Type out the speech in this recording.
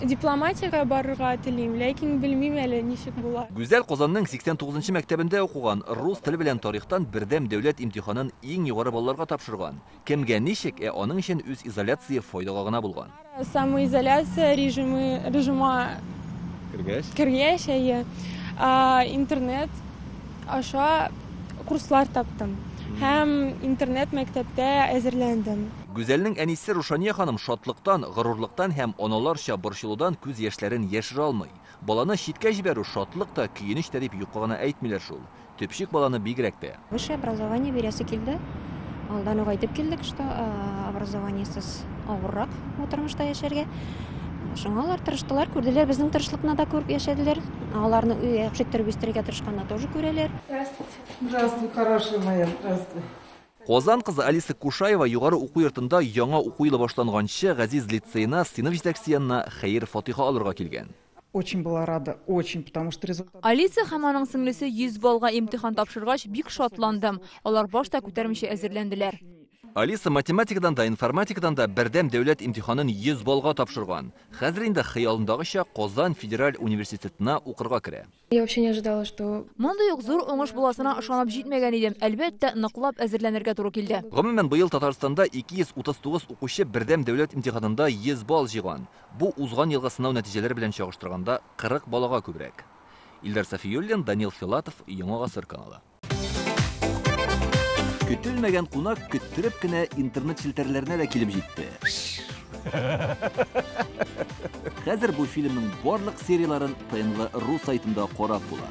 Дипломатиягә барырга телим, ләкин белмим әле ничек була. Гүзәл Казанның 89 нчы мәктәбендә укыган, рус теле белән тарихтан бердәм дәүләт имтиханын иң югары балларга тапшырган. Кемгә ничек, ә аның өчен үзизоляция файдага гына булган. Самоизоляция режимы режима кергәч, кергәч, әйе, интернет аша курслар таптым һәм интернет мәктәптә әзерләндем. Гүзәлнең әнисе Рушания ханым шатлыктан, горурлыктан һәм аналарча борчылудан күз яшьләрен яшерә алмый. Баланы читкә җибәрү шатлык та, көенеч тә дип юкка гына әйтмиләр шул. Төпчек баланы бигрәк тә. Высшее образование бирәсе килде. Алдан ук әйтеп килдек, что образованиесыз авыррак бу тормышта яшәргә. Шуңа алар тырыштылар, күрделәр, безнең тырышлыкны да күреп яшәделәр. Аларны яхшы иттереп үстерергә тырышканны тоже күрәләр. Здравствуйте. Здравствуй, хорошая моя, здравствуй. Казан кызы Алиса Кушаева югары уку йортында яңа уку елы башланганчы Газиз лицеена сыйныф җитәкчесе янына хәер-фатиха алырга килгән. Очень была рада, очень, потому что результат... Алиса һәм аның сеңлесе 100 баллга имтихан тапшыргач, бик шатландым. Алар баш та күтәрмичә әзерләнделәр. Алиса математикадан да, информатикадан да бердәм дәүләт имтиханын 100 баллга тапшырган. Хәзер инде хыялындагыча Казан федераль университетына укырга керә. Я вообще не ожидала, что Мондый ук зур уңыш буласына ышанып җитмәгән идем. Әлбәттә, ныклап әзерләнергә туры килде. Гомумән, быел Татарстанда 239 укучы бердәм дәүләт имтиханында 100 балл җыйган. Бу узган елгы сынау нәтиҗәләре белән чагыштырганда 40 балага күбрәк. Илдар Сафиуллин, Данил Филатов, Яңа Гасыр каналы. Көтелмәгән кунак көттереп кенә интернет челтәрләренә дә килеп җитте. Хәзер бу фильмның барлык серияләрен ТНВ.ру сайтында карап була.